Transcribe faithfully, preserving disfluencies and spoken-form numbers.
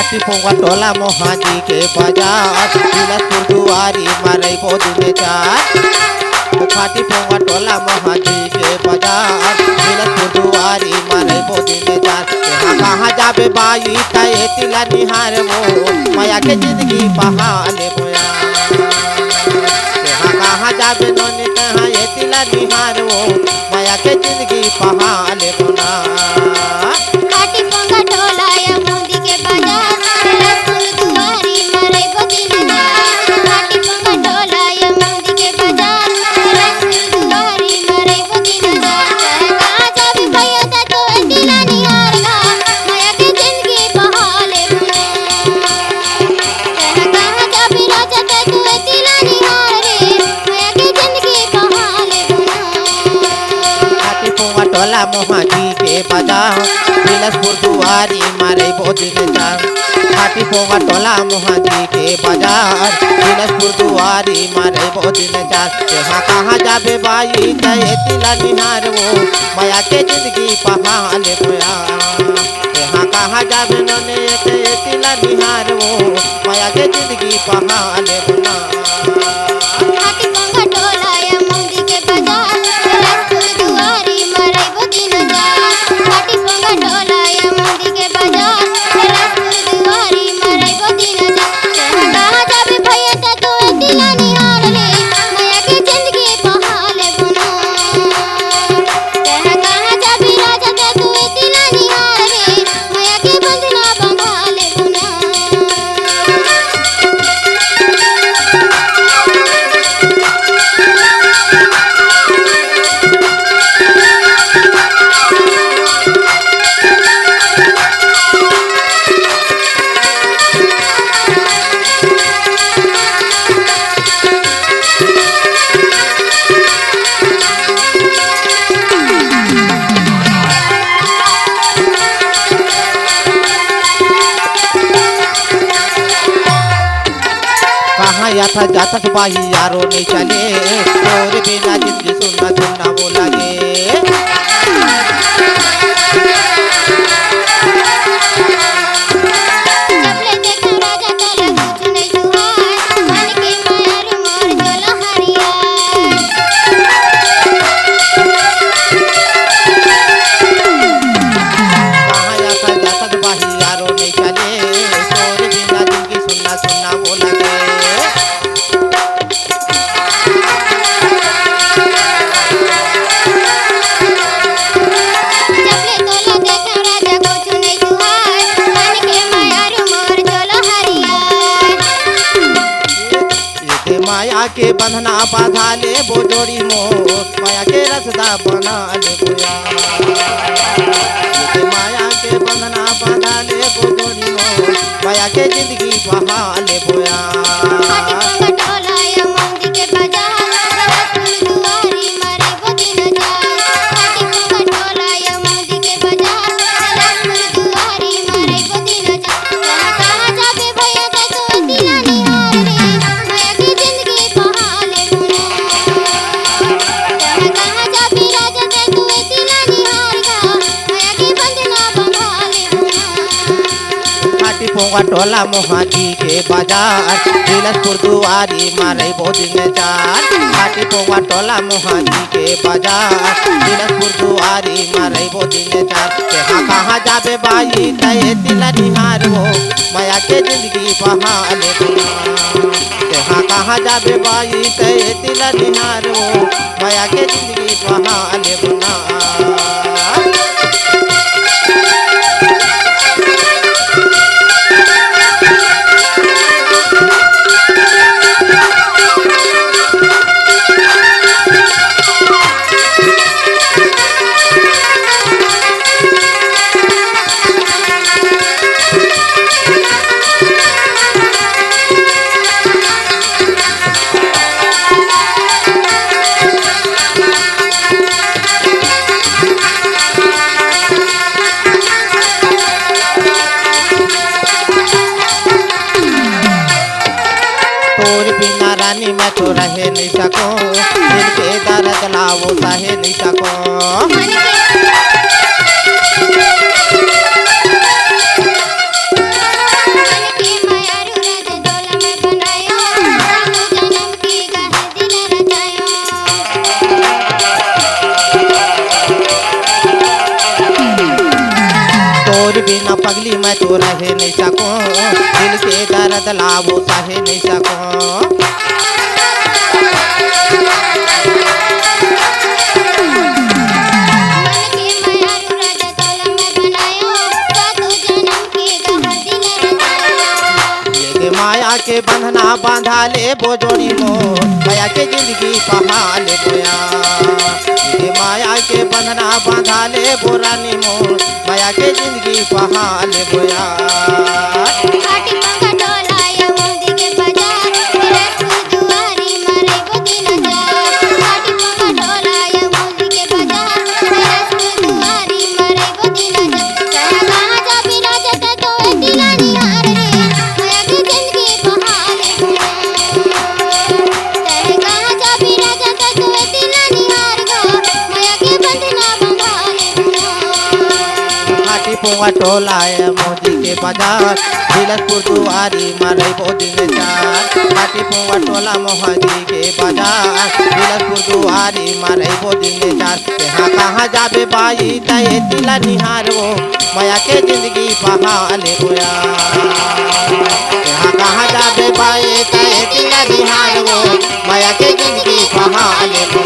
खाटी पोंगा टोला मोहाजी के बाजार, बिलासपुर दुआरी मा रहिबो दिन चार। खाटी पोंगा टोला मोहाजी के बाजार, बिलासपुर दुआरी मा रहिबो दिन चार। तेहा कहाँ जाबे बाई, त एती ला निहारबो, मया के जिंदगी पहा लेबो यार। तेहा कहाँ जाबे नोनी, तेहा एती ला निहारबो, मया के जिंदगी पहा लेबो ना। खाटी पोंगा टोला या मोदी के बाजार, बिलासपुर दुआरी मा रहिबो दिन चार। खाटी पोंगा टोला या मोदी के बाजार, बिलासपुर दुआरी मा रहिबो दिन चार। कहाँ जाबे भैया त तू एती ला निहार गा, मया के जिंदगी पहा लेबो ना। कहाँ जाबे राजा त तू एती ला निहार रे, मया के जिंदगी पहा लेबो ना। खाटी पोंगा टोला मोहाजी के बाजार, बिलासपुर दुआरी मा रहिबो दिन चार। खाटी पोंगा टोला मोहाजी के बाजार, बिलासपुर दुआरी मा रहिबो दिन चार। तेहा कहाँ जाबे बाई, त एती ला निहारबो, मया के जिंदगी पहा लेबो यार। तेहा कहाँ जाबे नोनी, त एती ला निहारबो, मया के जिंदगी पहा लेबो ना। खाटी पोंगा टोला या मोदी के बाजार, बिलासपुर दुआरी मा रहिबो दिन चार। खाटी पोंगा टोला या मोदी के बाजार, बिलासपुर दुआरी मा रहिबो दिन चार। कहाँ जाबे भैया त तू एती ला निहार रे, मया के जिंदगी पहा लेबो ना। कहाँ जाबे राजा त तू एती ला निहार रे, मया के बंधना बंधा लेबो ना। कहाँ आथस जाथस बाई यारो नइ चले, तोर बिना जिंदगी सुन्ना सुन्ना वो लगे। जब ले देखा राजा तोला कुछ नइ सुहाय, मन के माया रू मोर चोला हरिया। कहाँ आथस जाथस बाई यारो नइ चले, तोर बिना जिंदगी सुन्ना सुन्ना वो लगे। जब ले तोला देखा राजा कुछ नइ सुहाय, मन के माया रू मोर चोला हरिया। एते माया के बंधना बांधा लेबो जोड़ी मोर, माया के रसदा बना लेबो यार। एते माया के बंधना बांधा लेबो जोड़ी मोर, माया के जिंदगी बहा लेबो यार। खाटी पोंगा टोला या मोदी के बाजार, बिलासपुर दुआरी मा रहिबो दिन चार। खाटी पोंगा टोला या मोदी के बाजार, बिलासपुर दुआरी मा रहिबो दिन चार। कहाँ, कहाँ जाबे भैया त तू एती ला निहार रे, मया के जिंदगी पहा लेबो ना। कहाँ, कहाँ जाबे राजा त तू एती ला निहार गा, मया के बंधना बंधा लेबो ना। खाटी पोंगा टोला मोहाजी के बाजार, बिलासपुर दुआरी मा रहिबो दिन चार। खाटी पोंगा टोला मोहाजी के बाजार, बिलासपुर दुआरी मा रहिबो दिन चार। तेहा कहाँ जाबे बाई, त एती ला निहारबो, मया के जिंदगी बहा लेबो ना। तेहा कहाँ जाबे बाई, त एती ला निहारबो, मया के जिंदगी बहा लेबो ना। तोर बिना रानी मैं तो रहे नहीं सकूं, दिल के दर्द ला वो सहे नहीं सकूं। पगली मैं तो रहे नहीं सकूं, दिल के दर्द ला वो सहे नहीं सकूं। ये दे माया के बंधना बांधा ले बो जोड़ी मोर, माया के जिंदगी पहा ले बोया। ये दे माया के बंधना बांधा ले बो रानी मोर, माया के जिंदगी पहा ले बोया। हाटी पुआ टोला ए मोदी के बाजार, बिलासपुर दुआरी मारे बोदी में चार। हाटी पुआ टोला मोहदी के बाजार, बिलासपुर दुआरी मारे बोदी में चार। तेहा कहाँ जाबे बाई तय तिला निहार वो, माया के जिंदगी पहा ले बोया। तेहा कहाँ जाबे बाई तय तिला निहार वो, माया के जिंदगी पहा ले बोया।